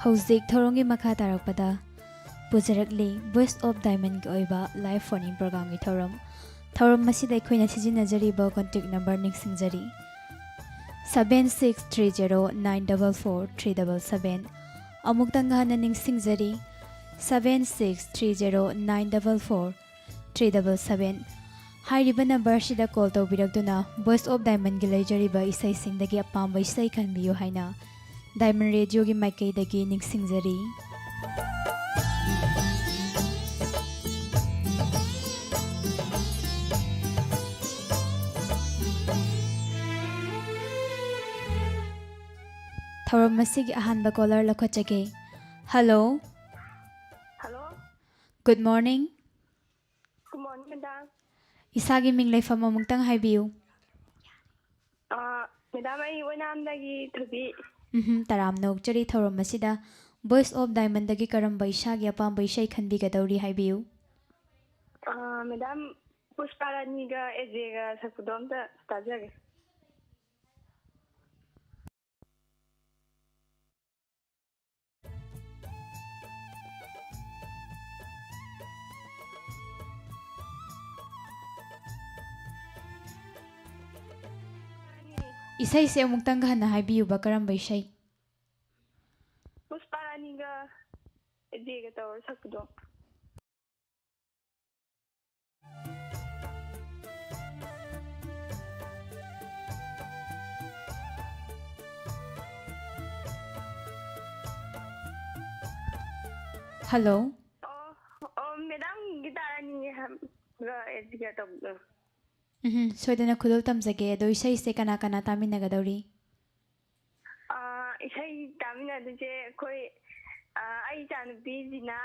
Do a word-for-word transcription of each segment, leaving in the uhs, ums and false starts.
ꯍꯧꯖꯤꯛ ꯊꯧꯔꯝꯒꯤ ꯃꯈꯥ ꯇꯥꯔꯛꯄꯗ ꯄꯨꯖꯔꯛꯂꯤ Voice of Diamondꯒꯤ ꯑꯣꯏꯕ live phone-in programme-ꯒꯤ ꯊꯧꯔꯝ꯫ ꯊꯧꯔꯝ ꯑꯁꯤꯗ ꯑꯩꯈꯣꯏꯅ ꯁꯤꯖꯤꯟꯅꯖꯔꯤꯕ contact number ꯅꯤꯡꯁꯤꯡꯖꯔꯤ, seven six three zero nine double four three double seven꯫ ꯑꯃꯨꯛꯇꯪ ꯍꯟꯅ ꯅꯤꯡꯁꯤꯡꯖꯔꯤ, seven six three zero nine double four three double seven꯫ ꯍꯥꯏꯔꯤꯕ number ꯑꯁꯤꯗ call ꯇꯧꯕꯤꯔꯛꯇꯨꯅ Voice of Diamondꯒꯤ ꯂꯩꯖꯔꯤꯕ ꯏꯁꯩꯁꯤꯡꯗꯒꯤ ꯑꯄꯥꯝꯕ ꯏꯁꯩ ꯈꯟꯕꯤꯌꯨ ꯍꯥꯏꯅ Diamond Radio-ꯒꯤ ꯃꯥꯏꯀꯩꯗꯒꯤ ꯅꯤꯡꯁꯤꯡꯖꯔꯤ꯫ ꯊꯧꯔꯝ ꯑꯁꯤꯒꯤ ꯑꯍꯥꯟꯕ caller ꯂꯧꯈꯠꯆꯒꯦ꯫ Hello꯫ Hello꯫ Good morning꯫ Good morning, madam꯫ ꯏꯁꯥꯒꯤ ꯃꯤꯡ ꯂꯩꯐꯝ ꯑꯃꯨꯛꯇꯪ ꯍꯥꯏꯕꯤꯌꯨ꯫ ꯑꯥ, madam, ꯑꯩ ꯑꯣꯏꯅꯥꯝꯗꯒꯤ ꯊꯣꯏꯕꯤ꯫ ꯎꯝꯍꯨꯝ, ꯇꯔꯥꯝꯅ ꯑꯣꯛꯆꯔꯤ꯫ ꯊꯧꯔꯝ ꯑꯁꯤꯗ Voice of Diamondꯗꯒꯤ ꯀꯔꯝꯕ ꯏꯁꯥꯒꯤ ꯑꯄꯥꯝꯕ ꯏꯁꯩ ꯈꯟꯕꯤꯒꯗꯧꯔꯤ ꯍꯥꯏꯕꯤꯌꯨ꯫ ꯑꯥ, madam, ꯄꯨꯁꯄꯥ ꯔꯥꯅꯤꯒ ꯑꯦꯖꯦꯒ ꯁꯛꯄꯗꯣ ꯑꯝꯇ ꯇꯥꯖꯒꯦ꯫ ꯏꯁꯩꯁꯦ ꯑꯃꯨꯛꯇꯪꯒ ꯍꯟꯅ ꯍꯥꯏꯕꯤꯌꯨꯕ, ꯀꯔꯝꯕ ꯏꯁꯩ? ꯄꯨꯁꯄꯥ ꯔꯥꯅꯤꯒ ꯑꯦꯖꯦꯒ ꯇꯧꯔ ꯁꯛꯄꯗꯣ꯫ Hello꯫ ꯑꯣ, ꯑꯣ, madam, guitar ꯑꯅꯤ ꯍꯥꯏꯕ꯭ꯔꯥ, ꯑꯦꯖꯦꯒ ꯇꯧꯕꯗꯣ? ꯎꯝꯍꯨꯝ, ꯁꯣꯏꯗꯅ ꯈꯨꯗꯣꯜ ꯇꯝꯖꯒꯦ꯫ ꯑꯗꯣ ꯏꯁꯩꯁꯦ ꯀꯅꯥ ꯀꯅꯥ ꯇꯥꯃꯤꯟꯅꯒꯗꯧꯔꯤ? ꯑꯥ, ꯏꯁꯩ ꯇꯥꯃꯤꯟꯅꯗꯣꯏꯁꯦ ꯑꯩꯈꯣꯏ, ꯑꯥ, ꯑꯩ ꯏꯆꯥꯅꯨꯄꯤ ꯖꯤꯅꯥ,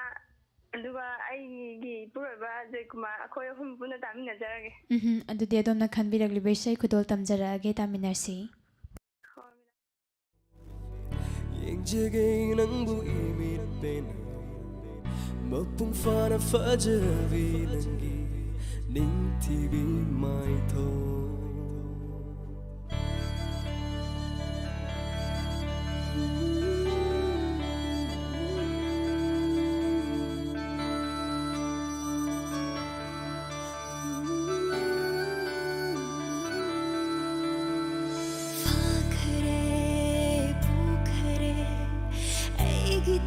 ꯑꯗꯨꯒ ꯑꯩꯒꯤ ꯏꯄꯨꯔꯣꯏꯕ ꯖꯣꯏꯀꯨꯃꯥꯔ, ꯑꯩꯈꯣꯏ ꯑꯍꯨꯝ ꯄꯨꯟꯅ ꯇꯥꯃꯤꯟꯅꯖꯔꯒꯦ꯫ ꯎꯝꯍꯨꯝ, ꯑꯗꯨꯗꯤ ꯑꯗꯣꯝꯅ ꯈꯟꯕꯤꯔꯛꯂꯤꯕ ꯏꯁꯩ ꯈꯨꯗꯣꯜ ꯇꯝꯖꯔꯛꯑꯒꯦ, ꯇꯥꯃꯤꯟꯅꯁꯤ꯫ ꯍꯣꯏ꯫ ꯌꯦꯡꯖꯒꯦ ꯅꯪꯕꯨ ꯏꯃꯤꯠ ꯄꯦꯟꯅ, ꯃꯄꯨꯡ ꯐꯥꯅ ꯐꯖꯕꯤ ꯅꯪꯒꯤ ꯅꯤꯡꯊꯤꯕꯤ ꯃꯥꯏꯊꯣꯡ꯫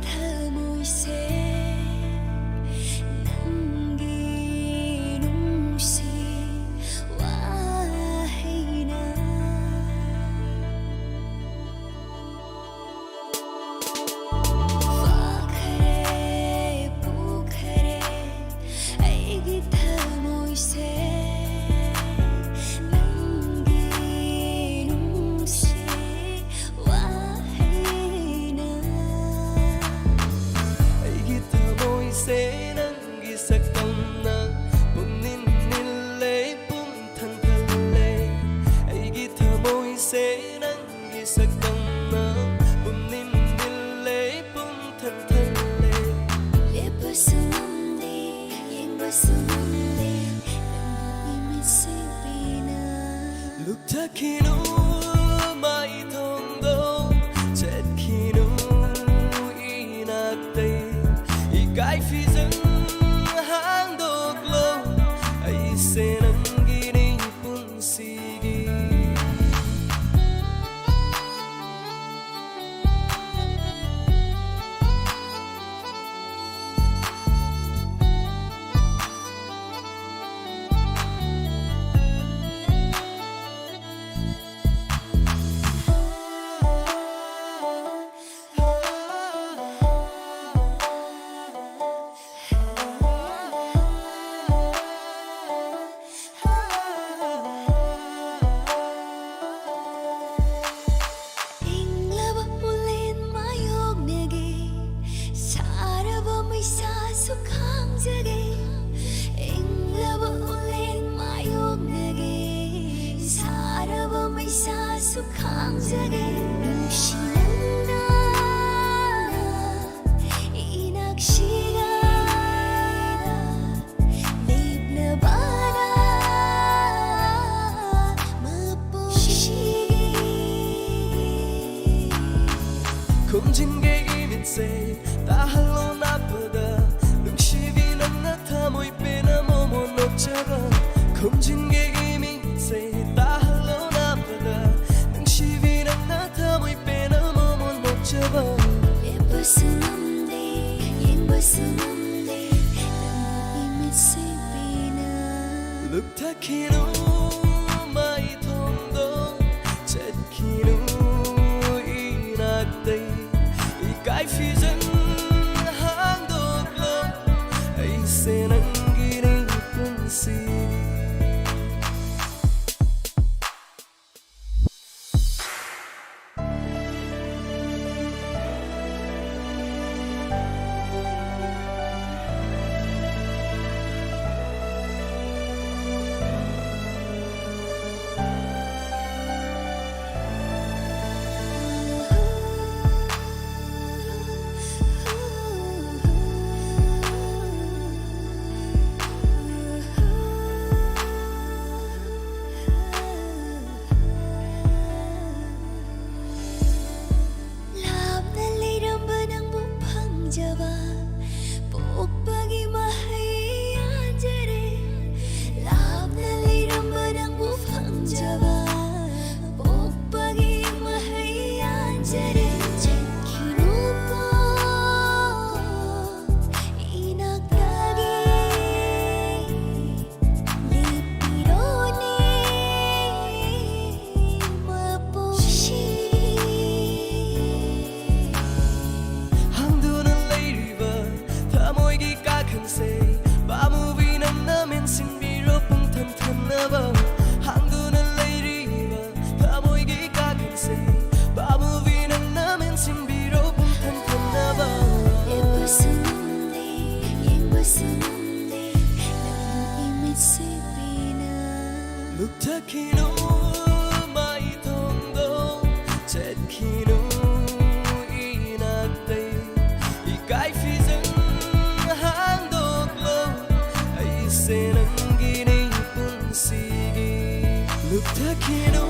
ꯊꯃꯣꯏꯁꯦ ꯅꯪꯒꯤ ꯅꯨꯡꯁꯤ ꯋꯥꯍꯩꯅ ꯐꯥꯈꯔꯦ, ꯄꯨꯈꯔꯦ ꯑꯩꯒꯤ ꯊꯃꯣꯏꯁꯦ ꯅꯪꯒꯤ ꯅꯨꯡꯁꯤ ꯋꯥꯍꯩꯅ꯫ ꯑꯩꯒꯤ ꯊꯃꯣꯏꯁꯦ ꯅꯪꯒꯤ ꯁꯛꯇꯝꯅ ꯄꯨꯝꯅꯤꯟ ꯅꯤꯜꯂꯦ, ꯄꯨꯝ ꯊꯟꯊꯜꯂꯦ꯫ ꯑꯩꯒꯤ ꯊꯃꯣꯏꯁꯦ ꯅꯪꯒꯤ ꯁꯛꯇꯝꯅ ꯄꯨꯝꯅꯤꯟ ꯅꯤꯜꯂꯦ, ꯄꯨꯝ ꯊꯟꯊꯜꯂꯦ꯫ ꯂꯦꯞꯄꯁꯨ ꯉꯝꯗꯦ, ꯌꯦꯡꯕꯁꯨ ꯉꯝꯗꯦ, ꯅꯪꯒꯤ ꯏꯃꯤꯠꯁꯦ ꯄꯦꯟꯅ ꯂꯨꯞꯊꯈꯤꯅꯨ ꯃꯥꯏꯊꯣꯡꯗꯣ, ꯆꯠꯈꯤꯅꯨ ꯏꯅꯥꯛꯇꯩ꯫ ꯏꯀꯥꯏ ꯐꯤꯖꯪ ꯍꯥꯡꯗꯣꯛꯂꯣ, ꯑꯩꯁꯦ ꯅꯪꯒꯤꯅꯤ ꯄꯨꯟꯁꯤꯒꯤ꯫ ꯏꯪꯂꯕ ꯎꯂꯦꯟ ꯃꯥꯌꯣꯛꯅꯒꯦ, ꯁꯥꯔꯕ ꯃꯩꯁꯥꯁꯨ ꯈꯥꯡꯖꯒꯦ꯫ ꯏꯪꯂꯕ ꯎꯂꯦꯟ ꯃꯥꯌꯣꯛꯅꯒꯦ, ꯁꯥꯔꯕ ꯃꯩꯁꯥꯁꯨ ꯈꯥꯡꯖꯒꯦ꯫ ꯅꯨꯡꯁꯤ ꯅꯪꯅ ꯏꯅꯥꯛꯁꯤꯗ ꯂꯦꯞꯂꯕꯅ ꯃꯄꯨꯟꯁꯤꯒꯤ꯫ ꯈꯨꯝꯖꯤꯟꯒꯦ ꯏꯃꯤꯠꯁꯦ ꯇꯥꯍꯜꯂꯣ ꯅꯥꯞꯄꯗ, ꯅꯨꯡꯁꯤꯕꯤ ꯅꯪꯅ ꯊꯃꯣꯏ ꯄꯦꯟꯅ ꯃꯣꯃꯣꯟ ꯅꯣꯛꯆꯕ꯫ ꯈꯨꯝꯖꯤꯟꯒꯦ ꯏꯃꯤꯠꯁꯦ ꯇꯥꯍꯜꯂꯣ ꯅꯥꯞꯄꯗ, ꯅꯨꯡꯁꯤꯕꯤ ꯅꯪꯅ ꯊꯃꯣꯏ ꯄꯦꯟꯅ ꯃꯣꯃꯣꯟ ꯅꯣꯛꯆꯕ꯫ ꯂꯦꯞꯄꯁꯨ ꯂꯨꯞꯊꯈꯤꯅꯨ ꯃꯥꯏꯊꯣꯡꯗꯣ, ꯆꯠꯈꯤꯅꯨ ꯏꯅꯥꯛꯇꯩ꯫ ꯏꯀꯥꯏ ꯐꯤꯖꯪ ꯍꯥꯡꯗꯣꯛꯂꯣ, ꯑꯩꯁꯦ ꯅꯪꯒꯤꯅꯤ ꯄꯨꯟꯁꯤ꯫ ꯂꯥꯞꯅ ꯂꯩꯔꯝꯕ ꯅꯪꯕꯨ ꯐꯪꯖꯕ, ꯄꯣꯛꯄꯒꯤ ꯃꯍꯩ ꯌꯥꯟꯖꯔꯦ꯫ ꯂꯥꯞꯅ ꯂꯩꯔꯝꯕ ꯅꯪꯕꯨ ꯐꯪꯖꯕ, ꯄꯣꯛꯄꯒꯤ ꯃꯍꯩ ꯌꯥꯟꯖꯔꯦ꯫ ꯆꯠꯈꯤꯅꯨꯀꯣ, ꯏꯅꯥꯛꯇꯒꯤ ꯂꯦꯞꯄꯤꯔꯣꯅꯦ, ꯃꯄꯣꯛꯁꯤ꯫ ꯍꯥꯡꯗꯨꯅ ꯂꯩꯔꯤꯕ ꯊꯃꯣꯏꯒꯤ ꯀꯥꯈꯟꯁꯦ, ꯄꯥꯝꯃꯨꯕꯤ ꯅꯪꯅ ꯃꯦꯟꯁꯤꯟꯕꯤꯔꯣ ꯄꯨꯡꯊꯟ ꯊꯟꯅꯕ꯫ ꯍꯥꯡꯗꯨꯅ ꯂꯩꯔꯤꯕ ꯊꯃꯣꯏꯒꯤ ꯀꯥꯈꯟꯁꯦ, ꯄꯥꯝꯃꯨꯕꯤ ꯅꯪꯅ ꯃꯦꯟꯁꯤꯟꯕꯤꯔꯣ ꯄꯨꯡꯊꯟ ꯊꯟꯅꯕ꯫ ꯂꯦꯞꯄꯁꯨ ꯉꯝꯗꯦ, ꯌꯦꯡꯕꯁꯨ ꯉꯝꯗꯦ, ꯅꯪꯒꯤ ꯃꯤꯠꯁꯦ ꯄꯦꯟꯅ꯫ ꯂꯨꯞꯊꯈꯤꯅꯨ ꯃꯥꯏꯊꯣꯡꯗꯣ, ꯆꯠꯈꯤꯅꯨ ꯏꯅꯥꯛꯇꯩ꯫ ꯏꯀꯥꯏ ꯐꯤꯖꯪ ꯍꯥꯡꯗꯣꯛꯂꯣ, ꯑꯩꯁꯦ ꯅꯪꯒꯤꯅꯤ ꯄꯨꯟꯁꯤꯒꯤ꯫ ꯂꯨꯞꯊꯈꯤꯅꯨ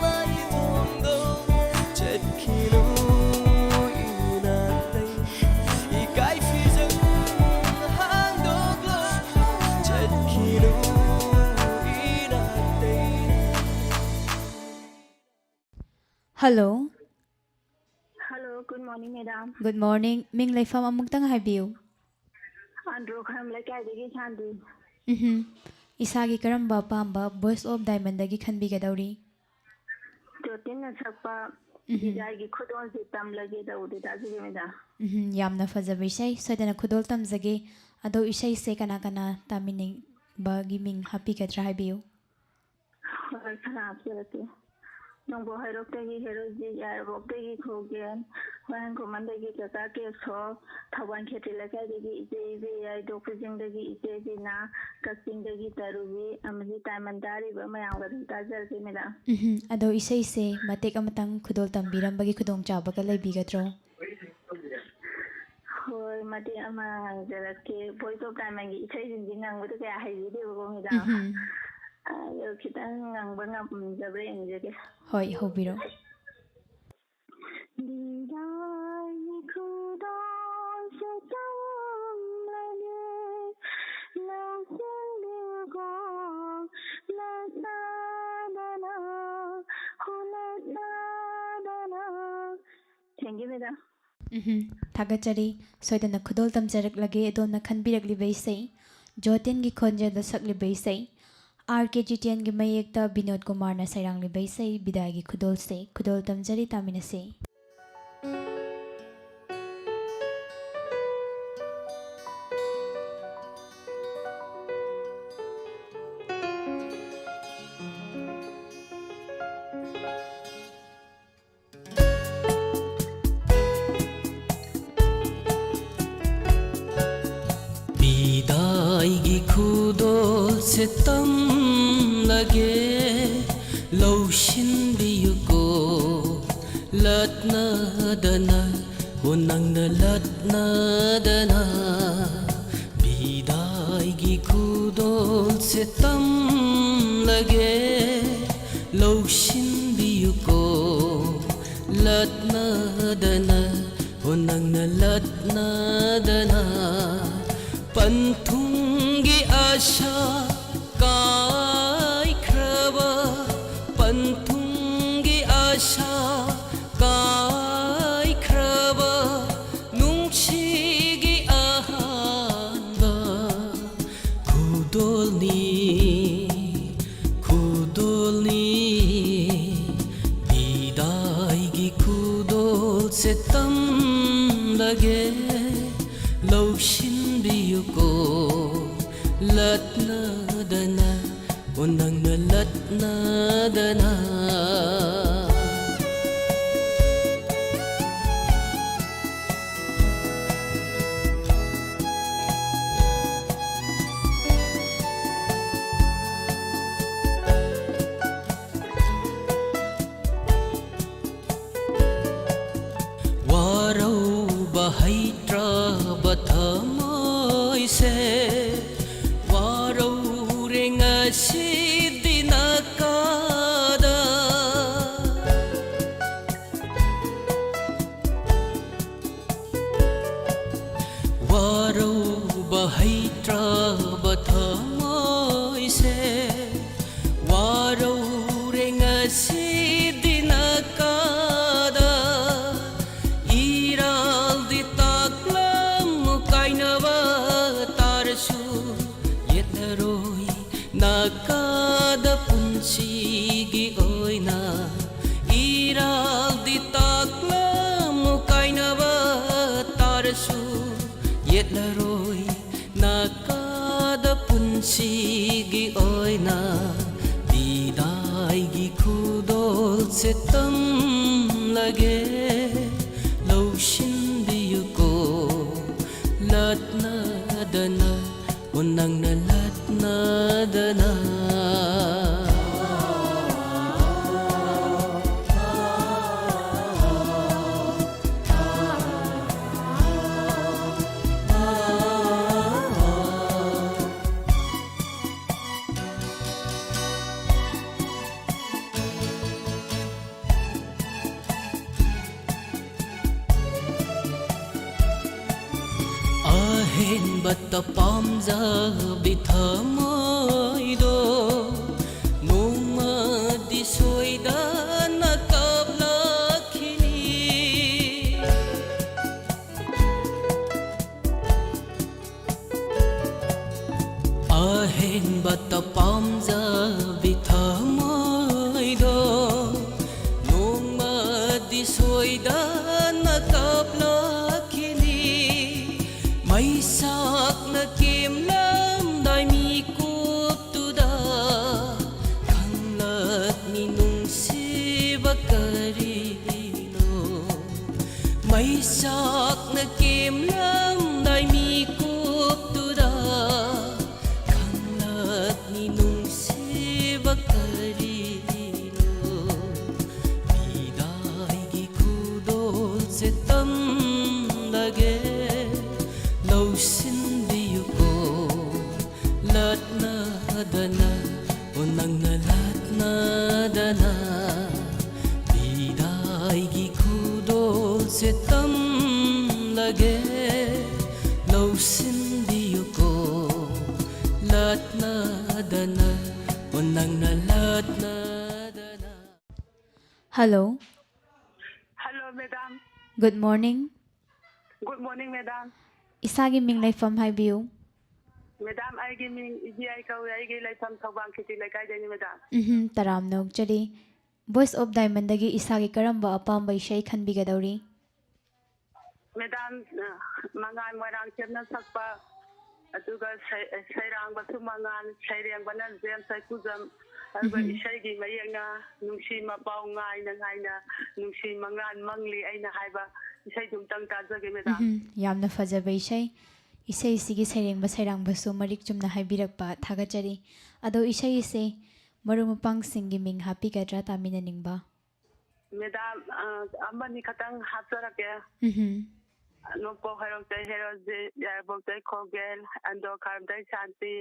ꯃꯥꯏꯊꯣꯡꯗꯣ, ꯆꯠꯈꯤꯅꯨ ꯏꯅꯥꯛꯇꯩ꯫ ꯏꯀꯥꯏ ꯐꯤꯖꯪ ꯍꯥꯡꯗꯣꯛꯂꯣ, ꯆꯠꯈꯤꯅꯨ ꯏꯅꯥꯛꯇꯩ꯫ Hello꯫ Hello, good morning, madam. Good morning꯫ ꯃꯤꯡ ꯂꯩꯐꯝ ꯑꯃꯨꯛꯇꯪ ꯍꯥꯏꯕꯤꯌꯨ꯫ ꯑꯟꯗ꯭ꯔꯣ ꯈꯔꯝ ꯂꯩꯀꯥꯏꯗꯒꯤ ꯁꯥꯟꯇꯤ꯫ ꯎꯝꯍꯨꯝ꯫ ꯏꯁꯥꯒꯤ ꯀꯔꯝꯕ ꯑꯄꯥꯝꯕ Voice of Diamondꯗꯒꯤ ꯈꯟꯕꯤꯒꯗꯧꯔꯤ? ꯖꯣꯇꯤꯟꯅ ꯁꯛꯄ ꯎꯝꯍꯨꯝ꯫ ꯕꯤꯗꯥꯏꯒꯤ ꯈꯨꯗꯣꯜꯁꯦ ꯇꯝꯂꯒꯦ ꯇꯧꯕꯗꯤ ꯇꯥꯖꯒꯦ ꯃꯦꯗꯥꯝ꯫ ꯎꯝꯍꯨꯝ, ꯌꯥꯝꯅ ꯐꯖꯕ ꯏꯁꯩ꯫ ꯁꯣꯏꯗꯅ ꯈꯨꯗꯣꯜ ꯇꯝꯖꯒꯦ꯫ ꯑꯗꯣ ꯏꯁꯩꯁꯦ ꯀꯅꯥ ꯀꯅꯥ ꯇꯥꯃꯤꯟꯅꯕꯒꯤ ꯃꯤꯡ ꯍꯥꯞꯄꯤꯒꯗ꯭ꯔꯥ ꯍꯥꯏꯕꯤꯌꯨ꯫ ꯍꯣꯏ, ꯈꯔ ꯍꯥꯞꯆꯔꯛꯀꯦ꯫ ꯅꯣꯡꯄꯣꯛ ꯍꯩꯔꯣꯛꯇꯒꯤ ꯍꯦꯔꯣꯖꯤꯠ, ꯌꯥꯏꯔꯤꯄꯣꯛꯇꯒꯤ ꯈꯨꯒꯦꯟ, ꯍꯨꯔꯥꯡꯈꯣꯝꯕꯟꯗꯒꯤ ꯀꯀꯥ ꯀꯦꯁꯣ, ꯊꯧꯕꯥꯜ ꯈꯦꯇ꯭ꯔꯤ ꯂꯩꯀꯥꯏꯗꯒꯤ ꯏꯆꯦ ꯏꯕꯦꯌꯥꯏ, ꯗꯣꯛꯄ ꯆꯤꯡꯗꯒꯤ ꯏꯆꯦ ꯕꯤꯅꯥ, ꯀꯛꯆꯤꯡꯗꯒꯤ ꯇꯔꯨꯕꯤ, ꯑꯃꯗꯤ ꯇꯥꯏꯃꯟ ꯇꯥꯔꯤꯕ ꯃꯌꯥꯝꯒ ꯑꯗꯨꯝ ꯇꯥꯖꯔꯛꯀꯦ ꯃꯦꯗꯥꯝ꯫ ꯎꯝꯍꯨꯝ, ꯑꯗꯣ ꯏꯁꯩꯁꯦ ꯃꯇꯦꯛ ꯑꯃꯇꯪ ꯈꯨꯗꯣꯜ ꯇꯝꯕꯤꯔꯝꯕꯒꯤ ꯈꯨꯗꯣꯡꯆꯥꯕꯒ ꯂꯩꯕꯤꯒꯗ꯭ꯔꯣ? ꯍꯣꯏ, ꯃꯇꯦꯛ ꯑꯃ ꯉꯪꯖꯔꯛꯀꯦ꯫ Voice of Diamondꯒꯤ ꯏꯁꯩꯁꯤꯡꯁꯤ ꯉꯪꯕꯗ ꯀꯌꯥ ꯍꯩꯖꯗꯦꯕꯀꯣ ꯃꯦꯗꯥꯝ꯫ ꯎꯝꯍꯨꯝ꯫ ꯑꯗꯣ ꯈꯤꯇꯪ ꯉꯪꯕ ꯉꯝꯖꯕ꯭ꯔꯥ ꯌꯦꯡꯖꯒꯦ꯫ ꯍꯣꯏ, ꯍꯧꯕꯤꯔꯛꯑꯣ꯫ ꯕꯤꯗꯥꯏꯒꯤ ꯈꯨꯗꯣꯜꯁꯦ ꯇꯝꯂꯒꯦ, ꯂꯧꯁꯤꯟꯕꯤꯌꯨꯀꯣ, ꯂꯥꯛꯅꯗꯅ, ꯍꯨꯂꯛꯅꯗꯅ꯫ Thank you, madam. ꯎꯝꯍꯨꯝ, ꯊꯥꯒꯠꯆꯔꯤ꯫ ꯁꯣꯏꯗꯅ ꯈꯨꯗꯣꯜ ꯇꯝꯖꯔꯛꯂꯒꯦ ꯑꯗꯣꯝꯅ ꯈꯟꯕꯤꯔꯛꯂꯤꯕ ꯏꯁꯩ꯫ ꯖꯣꯇꯦꯟꯒꯤ ꯈꯣꯟꯖꯦꯜꯗ ꯁꯛꯂꯤꯕ ꯏꯁꯩ꯫ ꯑꯥꯔ ꯀꯦ ꯖꯤꯇꯦꯟꯒꯤ ꯃꯌꯦꯛꯇ ꯕꯤꯅꯣꯗ ꯀꯨꯃꯥꯔꯅ ꯁꯩꯔꯥꯡꯂꯤꯕ ꯏꯁꯩ ꯕꯤꯗꯥꯏꯒꯤ ꯈꯨꯗꯣꯜꯁꯦ꯫ ꯈꯨꯗꯣꯜ ꯇꯝꯖꯔꯤ, ꯇꯥꯃꯤꯟꯅꯁꯤ꯫ ꯕꯤꯗꯥꯏꯒꯤ ꯈꯨꯗꯣꯜꯁꯦ ꯇꯝꯂꯒꯦ, ꯂꯧꯁꯤꯟꯕꯤꯌꯨꯀꯣ, ꯂꯠꯅꯗꯅ, ꯍꯣ ꯅꯪꯅ ꯂꯠꯅꯗꯅ꯫ ꯕꯤꯗꯥꯏꯒꯤ ꯈꯨꯗꯣꯜꯁꯦ ꯇꯝꯂꯒꯦ, ꯂꯧꯁꯤꯟꯕꯤꯌꯨꯀꯣ, ꯂꯠꯅꯗꯅ, ꯍꯣ ꯅꯪꯅ ꯂꯠꯅꯗꯅ꯫ ꯄꯟꯊꯨꯡꯒꯤ ꯑꯥꯁꯥ ꯀꯥꯏꯈ꯭ꯔꯕ, ꯄꯟꯊꯨꯡꯒꯤ ꯑꯥꯁꯥ ꯀꯥꯏꯈ꯭ꯔꯕ, ꯅꯨꯡꯁꯤꯒꯤ ꯑꯍꯥꯟꯕ ꯈꯨꯗꯣꯜꯅꯤ꯫ ꯁꯦ ꯇꯝꯂꯒꯦ, ꯂꯧꯁꯤꯟꯕꯤꯌꯨꯀꯣ꯫ ꯂꯠꯅꯗꯅ, ꯑꯣ ꯅꯪꯅ ꯂꯠꯅꯗꯅ꯫ ꯋꯥꯔꯧꯕ ꯍꯩꯇ꯭ꯔꯕ ꯊꯃꯣꯏꯁꯦ, ꯋꯥꯔꯧꯔꯦ ꯉꯁꯤꯗꯤ ꯅꯥꯀꯥꯗ꯫ ꯋꯥꯔꯧꯕ ꯍꯩꯇ꯭ꯔꯕ ꯊꯃꯣꯏꯁꯦ, ꯋꯥꯔꯧꯔꯦ ꯉꯁꯤꯗꯤ ꯅꯥꯀꯥꯗ꯫ ꯏꯔꯥꯜꯗꯤ ꯇꯥꯛꯂꯝꯃꯨ ꯀꯥꯏꯅꯕ ꯇꯥꯔꯁꯨ, ꯌꯦꯠꯂꯔꯣꯏ ꯅꯥꯀꯥꯗ ꯄꯨꯟꯁꯤꯒꯤ ꯑꯣꯏꯅ꯫ ꯏꯔꯥꯜꯗꯤ ꯇꯥꯛꯂꯝꯃꯨ ꯀꯥꯏꯅꯕ ꯇꯥꯔꯁꯨ, ꯌꯦꯠꯂꯔꯣꯏ ꯅꯥꯀꯥꯗ ꯄꯨꯟꯁꯤꯒꯤ ꯑꯣꯏꯅ꯫ ꯕꯤꯗꯥꯏꯒꯤ ꯈꯨꯗꯣꯜꯁꯦ ꯇꯝꯂꯒꯦ, ꯂꯧꯁꯤꯟꯕꯤꯌꯨꯀꯣ꯫ ꯂꯠꯅꯗꯅ, ꯑꯣ ꯅꯪꯅ ꯂꯠꯅꯗꯅ꯫ ꯑꯍꯦꯟꯕꯇ ꯄꯥꯝꯖꯕꯤ ꯊꯃꯣꯏꯗꯣ ꯅꯣꯡꯃꯗꯤ ꯁꯣꯏꯗꯅ ꯀꯥꯞꯂꯛꯈꯤꯅꯤ꯫ ꯑꯍꯦꯟꯕꯇ ꯄꯥꯝꯖꯕꯤ ꯊꯃꯣꯏꯗꯣ ꯅꯣꯡꯃꯗꯤ ꯁꯣꯏꯗꯅ ꯃꯩꯆꯥꯛꯅ ꯀꯦꯝꯂꯝꯗꯥꯏ ꯃꯤꯀꯨꯞꯇꯨꯗ ꯈꯪꯂꯛꯅꯤ ꯅꯨꯡꯁꯤꯕ ꯀꯔꯤꯅꯣ꯫ ꯕꯤꯗꯥꯏꯒꯤ ꯈꯨꯗꯣꯜꯁꯦ ꯇꯝꯂꯒꯦ, ꯂꯧꯁꯤꯟꯕꯤꯌꯨꯀꯣ ꯂꯠꯅꯗꯅ, ꯑꯣ ꯅꯪꯅ ꯂꯠꯅꯗꯅ꯫ ꯕꯤꯗꯥꯏꯒꯤ ꯈꯨꯗꯣꯜꯁꯦ ꯇꯝꯂꯒꯦ, ꯂꯧꯁꯤꯟꯕꯤꯌꯨꯀꯣ ꯂꯠꯅꯗꯅ, ꯑꯣ ꯅꯪꯅ ꯂꯠꯅꯗꯅ꯫ Hello. Hello, madam. Good morning. Good morning, madam. ꯏꯁꯥꯒꯤ ꯃꯤꯡ ꯂꯩꯐꯝ ꯍꯥꯏꯕꯤꯌꯨ꯫ Madam, ꯑꯩꯒꯤ ꯃꯤꯡ ꯏꯕꯤꯌꯥꯏ ꯀꯧꯏ꯫ ꯑꯩꯒꯤ ꯂꯩꯐꯝ ꯊꯧꯕꯥꯜ ꯈꯦꯇ꯭ꯔꯤ ꯂꯩꯀꯥꯏꯗꯩꯅꯤ, madam꯫ ꯎꯝꯍꯨꯝ, ꯇꯔꯥꯝꯅ ꯑꯣꯛꯆꯔꯤ꯫ Voice of Diamondꯗꯒꯤ ꯏꯁꯥꯒꯤ ꯀꯔꯝꯕ ꯑꯄꯥꯝꯕ ꯏꯁꯩ ꯈꯟꯕꯤꯒꯗꯧꯔꯤ? Madam, ꯑ, ꯃꯉꯥꯜ ꯃꯣꯏꯔꯥꯡꯊꯦꯝꯅ ꯁꯛꯄ, ꯑꯗꯨꯒ ꯁꯩ-, ꯁꯩꯔꯥꯡꯕꯁꯨ ꯃꯉꯥꯜ, ꯁꯩꯔꯦꯡꯕꯅ ꯖꯦꯝꯁ ꯁꯩꯈꯨꯖꯝ, ꯑꯗꯨꯒ ꯎꯝꯍꯨꯝ꯫ ꯏꯁꯩꯒꯤ ꯃꯌꯦꯛꯅ ꯅꯨꯡꯁꯤ ꯃꯄꯥꯎ ꯉꯥꯏꯅ ꯉꯥꯏꯅ, ꯅꯨꯡꯁꯤ ꯃꯉꯥꯜ ꯃꯪꯂꯤ ꯑꯩꯅ ꯍꯥꯏꯕ ꯏꯁꯩꯗꯨꯝꯇꯪ ꯇꯥꯖꯒꯦ, madam꯫ ꯎꯝꯍꯨꯝ, ꯌꯥꯝꯅ ꯐꯖꯕ ꯏꯁꯩ꯫ ꯏꯁꯩꯁꯤꯒꯤ ꯁꯩꯔꯦꯡꯕ ꯁꯩꯔꯥꯡꯕꯁꯨ ꯃꯔꯤꯛ ꯆꯨꯝꯅ ꯍꯥꯏꯕꯤꯔꯛꯄ ꯊꯥꯒꯠꯆꯔꯤ꯫ ꯑꯗꯣ ꯏꯁꯩ ꯑꯁꯤ ꯃꯔꯨꯞ ꯃꯄꯥꯡꯁꯤꯡꯒꯤ ꯃꯤꯡ ꯍꯥꯞꯄꯤꯒꯗ꯭ꯔꯥ ꯇꯥꯃꯤꯟꯅꯅꯤꯡꯕ? Madam, ꯑ, ꯑꯃꯅꯤ ꯈꯛꯇꯪ ꯍꯥꯞꯆꯔꯛꯀꯦ꯫ ꯎꯝꯍꯨꯝ꯫ ꯅꯣꯡꯄꯣꯛ ꯍꯩꯔꯣꯛꯇꯩ ꯍꯦꯔꯣꯖꯤꯠ, ꯌꯥꯏꯔꯤꯄꯣꯛꯇꯩ ꯈꯣꯒꯦꯜ, ꯑꯟꯗ꯭ꯔꯣ ꯈꯥꯔꯝꯗꯩ ꯁꯥꯟꯇꯤ,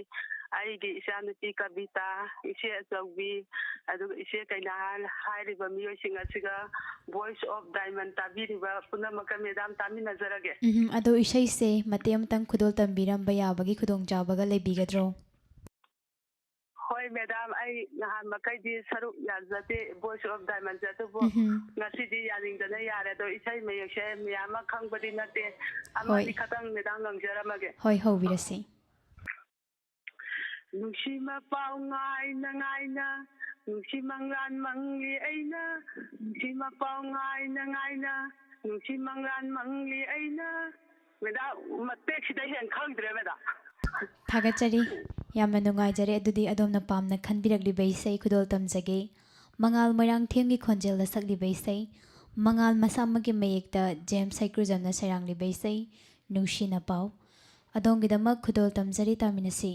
ꯑꯩꯒꯤ ꯏꯆꯥꯅꯨꯄꯤ ꯀꯕꯤꯇꯥ, ꯏꯆꯦ ꯑꯆꯧꯕꯤ, ꯑꯗꯨꯒ ꯏꯆꯦ ꯀꯩꯅꯥꯍꯟ ꯍꯥꯏꯔꯤꯕ ꯃꯤꯑꯣꯏꯁꯤꯡ ꯑꯁꯤꯒ Voice of Diamond ꯇꯥꯕꯤꯔꯤꯕ ꯄꯨꯝꯅꯃꯛꯀ madam ꯇꯥꯃꯤꯟꯅꯖꯔꯒꯦ꯫ ꯎꯝꯍꯨꯝ, ꯑꯗꯣ ꯏꯁꯩꯁꯦ ꯃꯇꯦꯛ ꯑꯃꯇꯪ ꯈꯨꯗꯣꯜ ꯇꯝꯕꯤꯔꯝꯕ ꯌꯥꯕꯒꯤ ꯈꯨꯗꯣꯡꯆꯥꯕꯒ ꯂꯩꯕꯤꯒꯗ꯭ꯔꯣ? ꯍꯣꯏ, madam, ꯑꯩ ꯅꯍꯥꯟ ꯃꯈꯩꯗꯤ ꯁꯔꯨꯛ ꯌꯥꯖꯗꯦ Voice of Diamondꯁꯦ, ꯑꯗꯨꯕꯨ ꯎꯝꯍꯨꯝ꯫ ꯉꯁꯤꯗꯤ ꯌꯥꯅꯤꯡꯗꯅ ꯌꯥꯔꯦ꯫ ꯑꯗꯣ ꯏꯁꯩ ꯃꯌꯦꯛꯁꯦ ꯃꯌꯥꯝ ꯑꯃ ꯈꯪꯕꯗꯤ ꯅꯠꯇꯦ, ꯑꯃꯅꯤ ꯍꯣꯏ꯫ ꯈꯛꯇꯪ madam ꯉꯪꯖꯔꯝꯃꯒꯦ꯫ ꯍꯣꯏ, ꯍꯧꯕꯤꯔꯁꯤ꯫ ꯅꯨꯡꯁꯤ ꯃꯄꯥꯎ ꯉꯥꯏꯅ ꯉꯥꯏꯅ, ꯅꯨꯡꯁꯤ ꯃꯪꯂꯥꯟ ꯃꯪꯂꯤ ꯑꯩꯅ, ꯅꯨꯡꯁꯤ ꯃꯄꯥꯎ ꯉꯥꯏꯅ ꯉꯥꯏꯅ, ꯅꯨꯡꯁꯤ ꯃꯪꯂꯥꯟ ꯃꯪꯂꯤ ꯑꯩꯅ꯫ Madam, ꯃꯇꯦꯛꯁꯤꯗ ꯍꯦꯟ ꯈꯪꯗ꯭ꯔꯦ, madam꯫ ꯊꯥꯒꯠꯆꯔꯤ꯫ ꯌꯥꯝꯅ ꯅꯨꯡꯉꯥꯏꯖꯔꯦ꯫ ꯑꯗꯨꯗꯤ ꯑꯗꯣꯝꯅ ꯄꯥꯝꯅ ꯈꯟꯕꯤꯔꯛꯂꯤꯕ ꯏꯁꯩ ꯈꯨꯗꯣꯜ ꯇꯝꯖꯒꯦ꯫ ꯃꯉꯥꯜ ꯃꯣꯏꯔꯥꯡꯊꯦꯝꯒꯤ ꯈꯣꯟꯖꯦꯜꯗ ꯁꯛꯂꯤꯕ ꯏꯁꯩ ꯃꯉꯥꯜ ꯃꯁꯥꯃꯛꯀꯤ ꯃꯌꯦꯛꯇ ꯖꯦꯝꯁ ꯍꯩꯀ꯭ꯔꯨꯖꯝꯅ ꯁꯩꯔꯥꯡꯂꯤꯕ ꯏꯁꯩ ꯅꯨꯡꯁꯤꯅ ꯄꯥꯎ꯫ ꯑꯗꯣꯝꯒꯤꯗꯃꯛ ꯈꯨꯗꯣꯜ ꯇꯝꯖꯔꯤ, ꯇꯥꯃꯤꯟꯅꯁꯤ꯫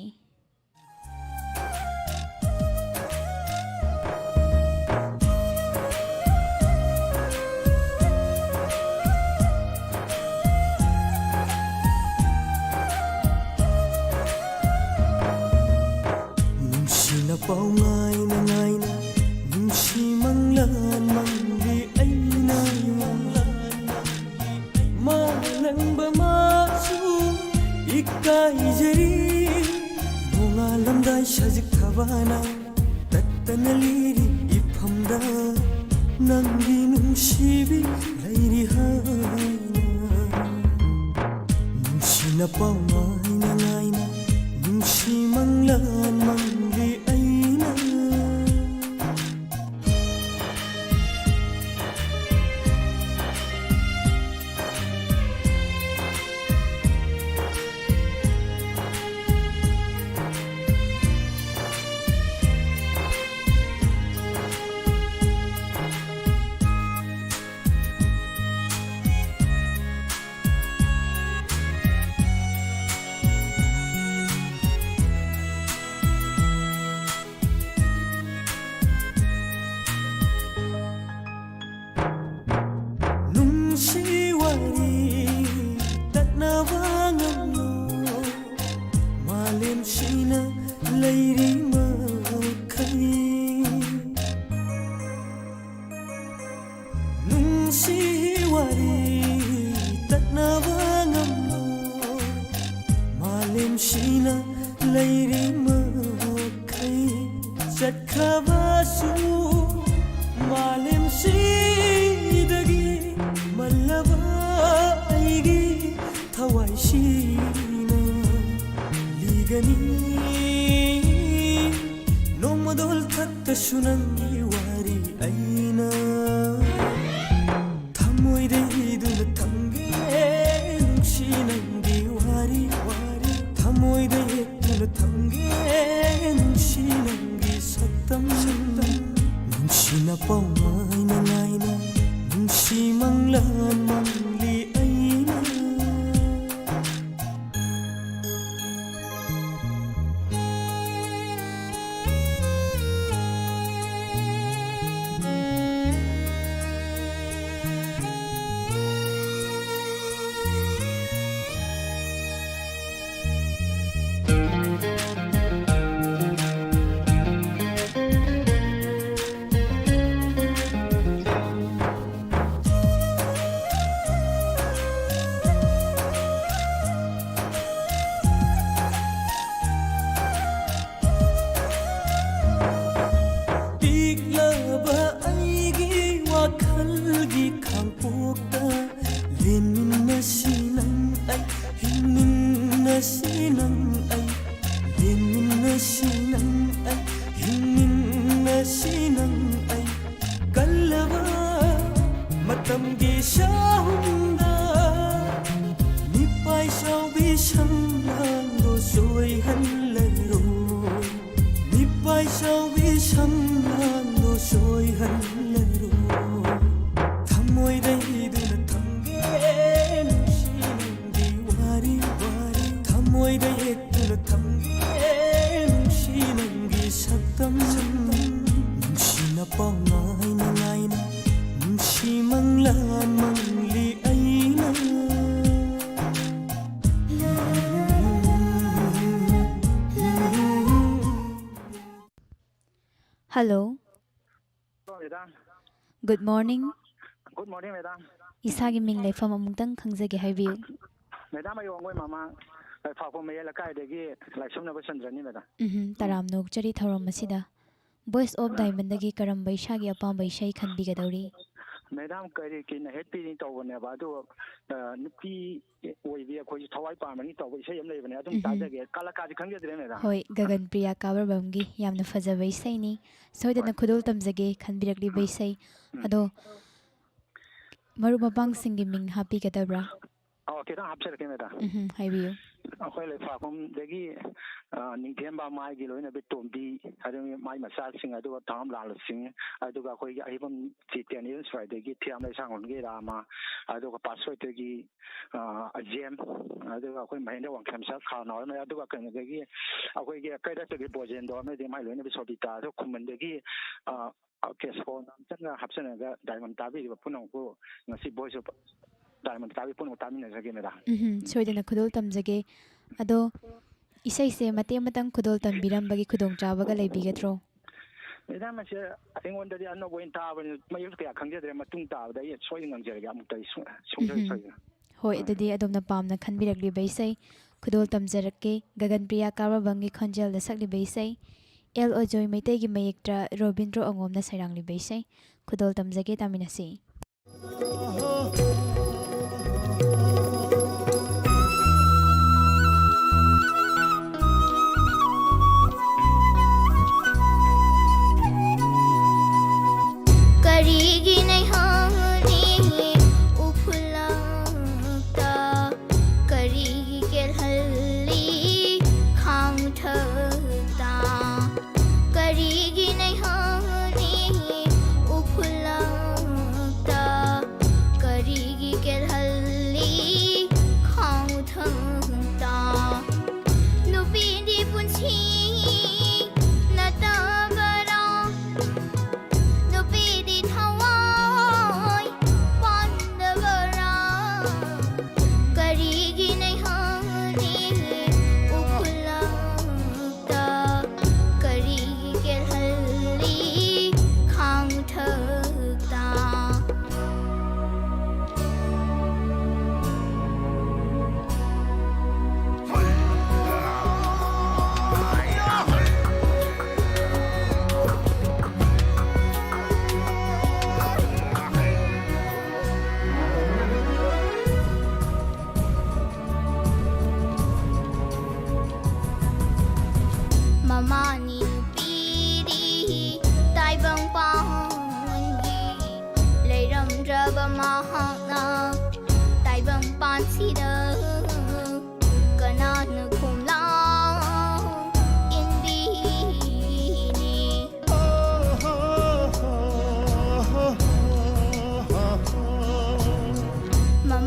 ꯅꯨꯡꯁꯤꯅ ꯄꯥꯎ ꯉꯥꯏꯅ ꯉꯥꯏꯅ ꯅꯨꯡꯁꯤ ꯃꯪꯂꯥꯟ ꯃꯪꯂꯤ ꯑꯩꯅ꯫ ꯃꯥꯂꯪꯕ ꯃꯥꯁꯨ ꯏꯀꯥꯏꯖꯔꯤ꯫ ꯅꯣꯡꯉꯥꯜꯂꯝꯗꯥꯏ ꯁꯖꯤꯛ ꯊꯕꯥꯅ ꯇꯠꯇꯅ ꯂꯤꯔꯤ ꯏꯐꯝꯗ ꯅꯪꯒꯤ ꯅꯨꯡꯁꯤꯕꯤ ꯂꯩꯔꯤ ꯍꯥꯏꯅ꯫ ꯅꯨꯡꯁꯤꯅ ꯄꯥꯎ ꯉꯥꯏꯅ ꯉꯥꯏꯅ ꯅꯨꯡꯁꯤ ꯃꯪꯂꯥꯟ ꯃꯪꯂꯤ ꯑꯩꯅ꯫ ꯅꯨꯡꯁꯤ ꯋꯥꯔꯤ ꯇꯠꯅꯕ ꯉꯝꯂꯣꯏ, ꯃꯥꯂꯦꯝꯁꯤꯅ ꯂꯩꯔꯤ ꯃꯈꯩ꯫ ꯅꯨꯡꯁꯤ ꯋꯥꯔꯤ ꯇꯠꯅꯕ ꯉꯝꯂꯣꯏ, ꯃꯥꯂꯦꯝꯁꯤꯅ ꯂꯩꯔꯤ ꯃꯈꯩ꯫ ꯆꯠꯈ꯭ꯔꯕꯁꯨ ꯃꯥꯂꯦꯝꯁꯤꯗꯒꯤ ꯃꯜꯂꯕ ꯑꯩꯒꯤ ꯊꯋꯥꯏꯁꯤꯅ ꯂꯤꯒꯅꯤ꯫ ꯅꯣꯡꯃꯗꯣꯜ ꯈꯛꯇꯁꯨ ꯅꯪꯒꯤ ꯋꯥꯔꯤ ꯑꯩꯅ ꯊꯃꯣꯏꯗ ꯏꯗꯨꯅ ꯊꯝꯒꯦ꯫ ꯅꯨꯡꯁꯤ ꯅꯪꯒꯤ ꯋꯥꯔꯤ, ꯋꯥꯔꯤ ꯊꯃꯣꯏꯗ ꯌꯦꯛꯇꯨꯅ ꯊꯝꯒꯦ꯫ ꯅꯨꯡꯁꯤ ꯅꯪꯒꯤ ꯁꯛꯇꯝ, ꯁꯛꯇꯝ ꯅꯨꯡꯁꯤꯅ ꯄꯥꯎ ꯉꯥꯏꯅ ꯉꯥꯏꯅ ꯅꯨꯡꯁꯤ ꯃꯪꯂꯤ ꯑꯩꯅ꯫ ꯄꯤꯛꯂꯕ ꯑꯩꯒꯤ ꯋꯥꯈꯜꯒꯤ ꯈꯥꯡꯄꯣꯛꯇ ꯂꯦꯟꯃꯤꯟꯅꯁꯤ ꯅꯪ ꯑꯩ, ꯍꯤꯡꯃꯤꯟꯅꯁꯤ ꯅꯪ ꯑꯩ, ꯂꯦꯟꯃꯤꯟꯅꯁꯤ ꯅꯪ ꯑꯩ, ꯍꯤꯡꯃꯤꯟꯅꯁꯤ ꯅꯪ ꯑꯩ꯫ ꯀꯜꯂꯕ ꯃꯇꯝꯒꯤ ꯁꯥꯍꯨꯝꯗ ꯃꯤꯄꯥꯏ ꯆꯥꯎꯕꯤ ꯁꯝꯂꯥꯡꯗꯣ ꯆꯣꯏꯍꯜꯂꯔꯣꯏ꯫ ꯃꯤꯄꯥꯏ ꯆꯥꯎꯕꯤ ꯁꯝꯂꯥꯡꯗꯣ ꯆꯣꯏꯍꯜꯂꯔꯣꯏ꯫ ꯊꯃꯣꯏꯗ ꯏꯗꯨꯅ ꯊꯝꯒꯦ ꯅꯨꯡꯁꯤ ꯅꯪꯒꯤ ꯋꯥꯔꯤ, ꯋꯥꯔꯤ꯫ ꯊꯃꯣꯏꯗ ꯌꯦꯛꯇꯨꯅ ꯊꯝꯒꯦ ꯅꯨꯡꯁꯤ ꯅꯪꯒꯤ ꯁꯛꯇꯝ, ꯁꯛꯇꯝ꯫ ꯅꯨꯡꯁꯤꯅ ꯄꯥꯎ ꯉꯥꯏꯅ ꯉꯥꯏꯅ ꯅꯨꯡꯁꯤ ꯃꯪꯂꯥ ꯃꯪꯂꯤ ꯑꯩꯅ꯫ Hello꯫ Hello, madam. Good morning꯫ Good morning, madam꯫ ꯏꯁꯥꯒꯤ ꯃꯤꯡ ꯂꯩꯐꯝ ꯑꯃꯨꯛꯇꯪ ꯈꯪꯖꯒꯦ, ꯍꯥꯏꯕꯤꯌꯨ꯫ Madam, ꯑꯩ ꯋꯥꯡꯒꯣꯏ ꯃꯃꯥꯡ ꯂꯩꯐꯥꯎꯕ ꯃꯌꯥꯏ ꯂꯩꯀꯥꯏꯗꯒꯤ ꯂꯥꯏꯁ꯭ꯔꯝꯅꯕ ꯆꯟꯗ꯭ꯔꯅꯤ, madam꯫ ꯎꯝꯍꯨꯝ, ꯇꯔꯥꯝꯅ ꯑꯣꯛꯆꯔꯤ ꯊꯧꯔꯝ ꯑꯁꯤꯗ꯫ Voice of Diamondꯗꯒꯤ ꯀꯔꯝꯕ ꯏꯁꯥꯒꯤ ꯑꯄꯥꯝꯕ ꯏꯁꯩ ꯈꯟꯕꯤꯒꯗꯧꯔꯤ? Madam, ꯀꯔꯤ ꯀꯤꯅ ꯍꯦꯠ ꯄꯤꯅꯤ ꯇꯧꯕꯅꯦꯕ, ꯑꯗꯨ, ꯑ, ꯅꯨꯄꯤ ꯑꯣꯏꯕꯤ ꯑꯩꯈꯣꯏꯁꯨ ꯊꯋꯥꯏ ꯄꯥꯟꯕꯅꯤ ꯇꯧꯕ ꯏꯁꯩ ꯑꯃ ꯂꯩꯕꯅꯦ, ꯑꯗꯨꯝ ꯎꯝꯍꯨꯝ꯫ ꯇꯥꯖꯒꯦ꯫ ꯀꯂꯥꯀꯥꯔꯗꯤ ꯈꯪꯖꯗ꯭ꯔꯦ, madam꯫ ꯍꯣꯏ, ꯒꯒꯟ ꯄ꯭ꯔꯤꯌꯥ ꯀꯥꯕꯔꯕꯝꯒꯤ ꯌꯥꯝꯅ ꯐꯖꯕ ꯏꯁꯩꯅꯤ꯫ ꯁꯣꯏꯗꯅ ꯍꯣꯏ꯫ ꯈꯨꯗꯣꯜ ꯇꯝꯖꯒꯦ ꯈꯟꯕꯤꯔꯛꯂꯤꯕ ꯎꯝ꯫ ꯏꯁꯩ꯫ ꯎꯝ꯫ ꯑꯗꯣ ꯃꯔꯨꯞ ꯃꯄꯥꯡꯁꯤꯡꯒꯤ ꯃꯤꯡ ꯍꯥꯞꯄꯤꯒꯗꯕ꯭ꯔꯥ? ꯑꯣ, ꯈꯤꯇꯪ ꯍꯥꯞꯆꯔꯛꯀꯦ, ꯃꯦꯗꯥꯝ꯫ ꯎꯝ, ꯍꯥꯏꯕꯤꯌꯨ꯫ ꯑꯩꯈꯣꯏ ꯂꯩꯐꯥꯈꯣꯝꯗꯒꯤ, ꯑ, ꯅꯤꯡꯊꯦꯝꯕ, ꯃꯥꯒꯤ ꯂꯣꯏꯅꯕꯤ ꯇꯣꯝꯕꯤ, ꯑꯗꯨꯒ ꯃꯥꯏ ꯃꯆꯥꯁꯤꯡ, ꯑꯗꯨꯒ ꯊꯥꯡꯉꯝ ꯂꯥꯜꯂꯁꯤꯡ, ꯑꯗꯨꯒ ꯑꯩꯈꯣꯏꯒꯤ ꯑꯍꯩꯕꯝ ꯖꯤꯇꯦꯟ ꯏꯟꯁ꯭ꯋꯥꯏꯗꯒꯤ ꯊꯤꯌꯥꯝ ꯂꯩꯁꯥꯡꯕꯝꯒꯤ ꯔꯥꯃ, ꯑꯗꯨꯒ ꯄꯥꯠꯁꯣꯏꯗꯒꯤ, ꯑ, ꯑꯖꯦꯝ, ꯑꯗꯨꯒ ꯑꯩꯈꯣꯏ ꯃꯍꯦꯟꯗ꯭ꯔ ꯋꯥꯡꯈꯦꯝꯁꯥꯛ ꯈꯥꯎꯅꯥꯎ, ꯑꯗꯨꯒ ꯀꯩꯅꯣꯗꯒꯤ ꯑꯩꯈꯣꯏꯒꯤ ꯀꯩꯔꯛꯇꯒꯤ ꯕꯣꯖꯦꯟꯗꯣ ꯑꯃꯗꯤ ꯃꯥꯏ ꯂꯣꯏꯅꯕꯤ ꯁꯣꯕꯤꯇꯥ, ꯑꯗꯨꯒ ꯈꯨꯃꯟꯗꯒꯤ, ꯑ, ꯑꯣꯀꯦ, ꯁꯣ ꯅꯥꯝꯆꯟꯒ ꯍꯥꯞꯆꯤꯟꯅꯒ ꯗꯥꯏꯃꯟ ꯇꯥꯕꯤꯔꯤꯕ ꯄꯨꯝꯅꯃꯛꯄꯨ ꯉꯁꯤ Voice of Diamond ꯇꯥꯕꯤ ꯄꯨꯝꯅꯃꯛ ꯇꯥꯃꯤꯟꯅꯖꯒꯦ, ꯃꯦꯗꯥꯝ꯫ ꯎꯝꯍꯨꯝ, ꯁꯣꯏꯗꯅ ꯈꯨꯗꯣꯜ ꯇꯝꯖꯒꯦ꯫ ꯑꯗꯣ ꯏꯁꯩꯁꯦ ꯃꯇꯦꯛ ꯑꯃꯇꯪ ꯈꯨꯗꯣꯜ ꯇꯝꯕꯤꯔꯝꯕꯒꯤ ꯈꯨꯗꯣꯡꯆꯥꯕꯒ ꯂꯩꯕꯤꯒꯗ꯭ꯔꯣ? ꯃꯦꯗꯥꯝ, ꯑꯁꯦ ꯑꯩꯉꯣꯟꯗꯗꯤ ꯑꯅꯧꯕ ꯑꯣꯏꯅ ꯇꯥꯕꯅꯤꯅ ꯃꯌꯦꯛ ꯀꯌꯥ ꯈꯪꯖꯗ꯭ꯔꯦ, ꯃꯇꯨꯡ ꯇꯥꯕꯗ ꯑꯩ ꯁꯣꯏꯗꯅ ꯉꯪꯖꯔꯒꯦ, ꯑꯃꯨꯛꯇ ꯑꯩ ꯁꯨ-, ꯁꯨꯡꯁꯣꯏ ꯎꯝꯍꯨꯝ꯫ ꯁꯣꯏꯗꯅ꯫ ꯍꯣꯏ, ꯍꯣꯏ꯫ ꯑꯗꯨꯗꯤ ꯑꯗꯣꯝꯅ ꯄꯥꯝꯅ ꯈꯟꯕꯤꯔꯛꯂꯤꯕ ꯏꯁꯩ ꯈꯨꯗꯣꯜ ꯇꯝꯖꯔꯛꯀꯦ, ꯒꯒꯟ ꯄ꯭ꯔꯤꯌꯥ ꯀꯥꯕꯕꯪꯒꯤ ꯈꯣꯟꯖꯦꯜꯗ ꯁꯛꯂꯤꯕ ꯏꯁꯩ, ꯑꯦꯜ ꯑꯣꯖꯣꯏ ꯃꯩꯇꯩꯒꯤ ꯃꯌꯦꯛꯇ ꯔꯣꯕꯤꯟꯗ꯭ꯔꯣ ꯑꯉꯣꯝꯅ ꯁꯩꯔꯥꯡꯂꯤꯕ ꯏꯁꯩ ꯈꯨꯗꯣꯜ ꯇꯝꯖꯒꯦ, ꯇꯥꯃꯤꯟꯅꯁꯤ꯫ ꯀꯔꯤꯒꯤ ꯅꯩꯍꯧꯔꯤ ꯎꯐꯨꯜꯂꯛꯇ? ꯀꯔꯤꯒꯤ ꯀꯦꯜꯍꯜꯂꯤ ꯈꯥꯡꯊꯛꯇ? ꯀꯔꯤꯒꯤ ꯅꯩꯍꯧꯔꯤ ꯎꯐꯨꯜꯂꯛꯇ?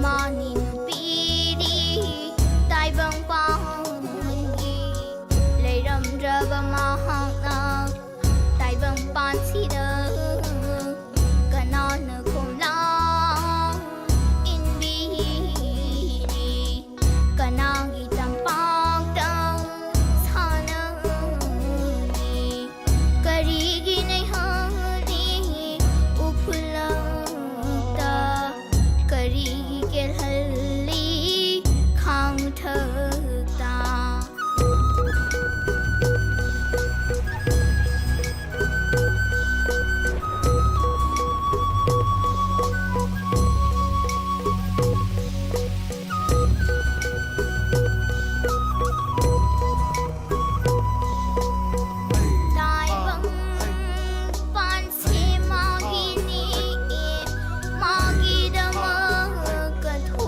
ꯅꯨꯄꯤꯗꯤ ꯇꯥꯏꯕꯪ ꯄꯥꯟꯒꯤ ꯂꯩꯔꯝꯗ꯭ꯔꯕ ꯃꯍꯥꯛꯅ ꯇꯥꯏꯕꯪ ꯄꯥꯟꯁꯤꯗ ꯀꯅꯥꯅ ꯈꯣꯝꯂꯥꯡ ꯏꯟꯕꯤꯅꯤ? ꯀꯅꯥꯒꯤ ꯇꯝꯄꯥꯛꯇ ꯁꯥꯟꯅꯅꯤ? ꯀꯔꯤꯒꯤ ꯅꯩꯍꯜꯂꯤ ꯎꯐꯨꯜꯂꯛꯇ? ꯀꯔꯤꯒꯤ ꯀꯦꯜꯍꯜꯂꯤ ꯈꯥꯡꯊꯛꯇ? ꯇꯥꯏꯕꯪ ꯄꯥꯟꯁꯦ ꯃꯥꯒꯤꯅꯤ, ꯃꯥꯒꯤꯗꯃꯛ ꯀꯠꯊꯣꯛ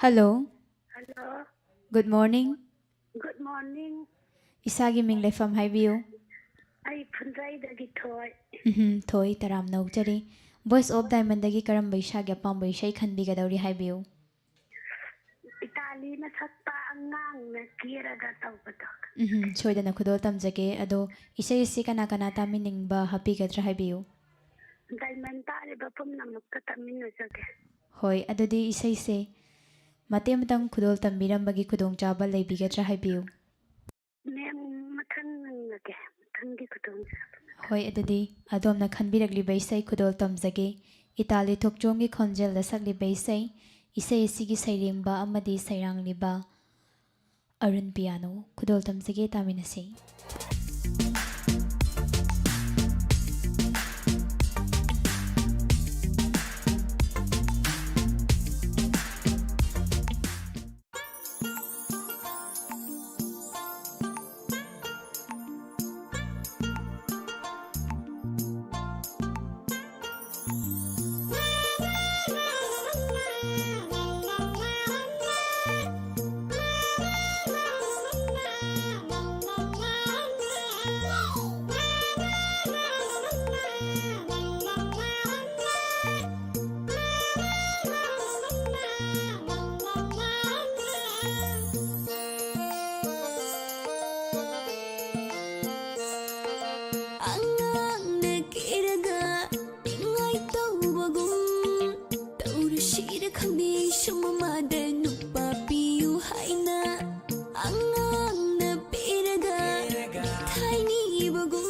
Hello. Hello. Good morning. Good morning. ꯏꯁꯥꯒꯤ ꯃꯤꯡ ꯂꯩꯐꯝ ꯍꯥꯏꯕꯤꯌꯨ꯫ ꯑꯩ ꯐꯨꯟꯗ꯭ꯔꯩꯗꯒꯤ ꯊꯣꯏ꯫ ꯎꯝꯍꯨꯝ, ꯊꯣꯏ, ꯇꯔꯥꯝꯅ ꯑꯣꯛꯆꯔꯤ꯫ Voice of Diamondꯗꯒꯤ ꯀꯔꯝꯕ ꯏꯁꯥꯒꯤ ꯑꯄꯥꯝꯕ ꯏꯁꯩ ꯈꯟꯕꯤꯒꯗꯧꯔꯤ ꯍꯥꯏꯕꯤꯌꯨ꯫ ꯏꯇꯥꯂꯤꯅ ꯁꯛꯄ ꯑꯉꯥꯡꯅ ꯀꯦꯔꯒ ꯇꯧꯕꯗꯣ꯫ ꯎꯝꯍꯨꯝ, ꯁꯣꯏꯗꯅ ꯈꯨꯗꯣꯜ ꯇꯝꯖꯒꯦ꯫ ꯑꯗꯣ ꯏꯁꯩ ꯑꯁꯤ ꯀꯅꯥ ꯀꯅꯥ ꯇꯥꯃꯤꯟꯅꯤꯡꯕ ꯍꯥꯞꯄꯤꯒꯗ꯭ꯔꯥ ꯍꯥꯏꯕꯤꯌꯨ꯫ Diamond ꯇꯥꯔꯤꯕ ꯄꯨꯝꯅꯃꯛꯇ ꯇꯥꯃꯤꯟꯅꯖꯒꯦ꯫ ꯍꯣꯏ, ꯑꯗꯨꯗꯤ ꯏꯁꯩꯁꯦ ꯃꯇꯦꯛ ꯑꯃꯇꯪ ꯈꯨꯗꯣꯜ ꯇꯝꯕꯤꯔꯝꯕꯒꯤ ꯈꯨꯗꯣꯡꯆꯥꯕ ꯂꯩꯕꯤꯒꯗ꯭ꯔꯥ ꯍꯥꯏꯕꯤꯌꯨ꯫ Ma'am, ꯃꯊꯪ ꯅꯪꯉꯒꯦ꯫ ꯃꯊꯪꯒꯤ ꯈꯨꯗꯣꯡꯆꯥꯕ꯫ ꯍꯣꯏ, ꯑꯗꯨꯗꯤ ꯑꯗꯣꯝꯅ ꯈꯟꯕꯤꯔꯛꯂꯤꯕ ꯏꯁꯩ ꯈꯨꯗꯣꯜ ꯇꯝꯖꯒꯦ꯫ ꯏꯇꯥꯂꯤ ꯊꯣꯛꯆꯣꯝꯒꯤ ꯈꯣꯟꯖꯦꯜꯗ ꯁꯛꯂꯤꯕ ꯏꯁꯩ, ꯏꯁꯩ ꯑꯁꯤꯒꯤ ꯁꯩꯔꯦꯡꯕ ꯑꯃꯗꯤ ꯁꯩꯔꯥꯡꯂꯤꯕ ꯑꯔꯨꯟ ꯄꯤꯌꯥꯅꯣ꯫ ꯈꯨꯗꯣꯜ ꯇꯝꯖꯒꯦ, ꯇꯥꯃꯤꯟꯅꯁꯤ꯫ ꯑꯉꯥꯡꯅ ꯀꯦꯔꯒ ꯅꯤꯡꯉꯥꯏ ꯇꯧꯕꯒꯨꯝ ꯇꯧꯔꯁꯤꯔ ꯈꯪꯗꯦ, ꯁꯨꯝ ꯑꯃꯗ ꯅꯨꯄꯥ ꯄꯤꯌꯨ ꯍꯥꯏꯅ꯫ ꯑꯉꯥꯡꯅ ꯄꯦꯔꯒ ꯃꯤꯊꯥꯏ ꯅꯤꯕꯒꯨꯝ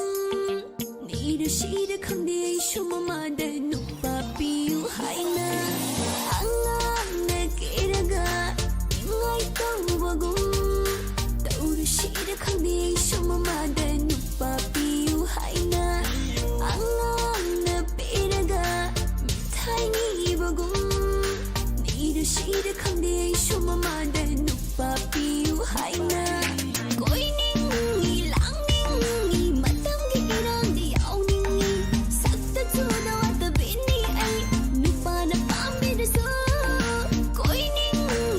ꯅꯤꯔꯁꯤꯔ ꯈꯪꯗꯦ, ꯁꯨꯝ ꯑꯃꯗ ꯅꯨꯄꯥ ꯄꯤꯌꯨ ꯍꯥꯏꯅ꯫ ꯑꯉꯥꯡꯅ ꯀꯦꯔꯒ ꯅꯤꯡꯉꯥꯏ ꯇꯧꯕꯒꯨꯝ ꯇꯧꯔꯁꯤꯔ ꯈꯪꯗꯦ, ꯁꯨꯝ ꯑꯃꯗ ꯅꯨꯄꯥ ꯄꯤꯌꯨ ꯍꯥꯏꯅ꯫ ꯑꯉꯥꯡꯅ ꯄꯦꯔꯒ ꯃꯤꯊꯥꯏ ꯅꯤꯕꯒꯨꯝ ꯅꯤꯔꯁꯤꯔ ꯈꯪꯗꯦ, ꯁꯨꯝ ꯑꯃꯗ ꯅꯨꯄꯥ ꯄꯤꯌꯨ ꯍꯥꯏꯅ꯫ ꯀꯣꯏꯅꯤꯡꯉꯤ, ꯂꯥꯡꯅꯤꯡꯉꯤ, ꯃꯇꯝꯒꯤ ꯏꯔꯥꯡꯗꯤ ꯌꯥꯎꯅꯤꯡꯉꯤ, ꯁꯛꯇ ꯆꯨꯗ ꯋꯥꯠꯇꯕꯤꯅꯤ ꯑꯩ, ꯅꯨꯄꯥꯅ ꯄꯥꯝꯕꯤꯔꯁꯨ꯫ ꯀꯣꯏꯅꯤꯡꯉꯤ,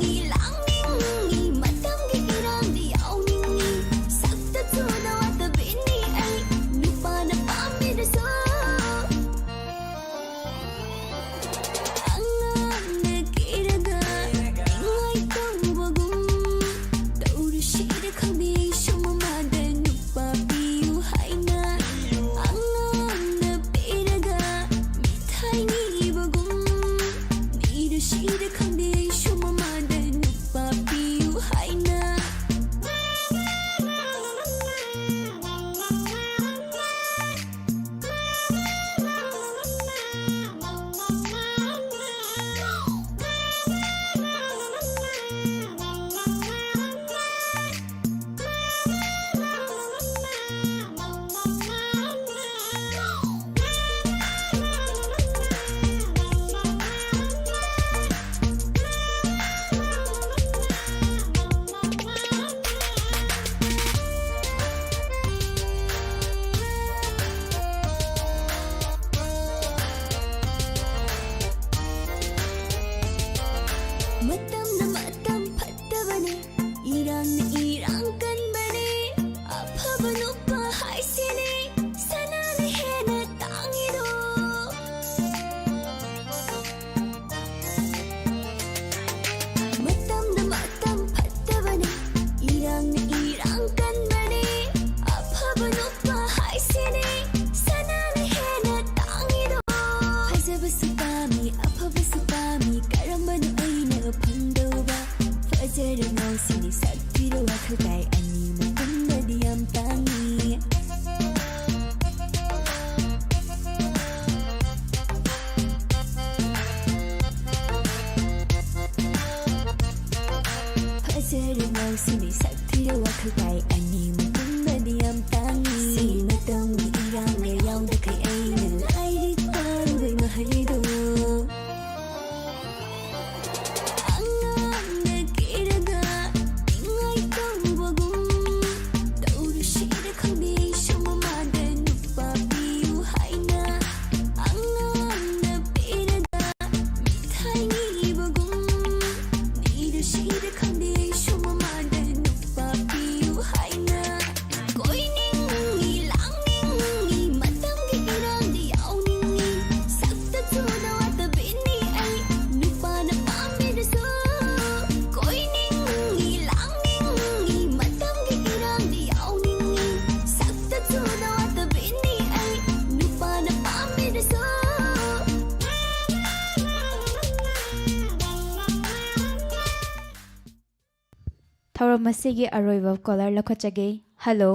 ꯃꯁꯤꯒꯤ ꯑꯔꯣꯏꯕ ꯀꯣꯂꯔ ꯂꯧꯈꯠꯆꯒꯦ꯫ ꯍꯜꯂꯣ꯫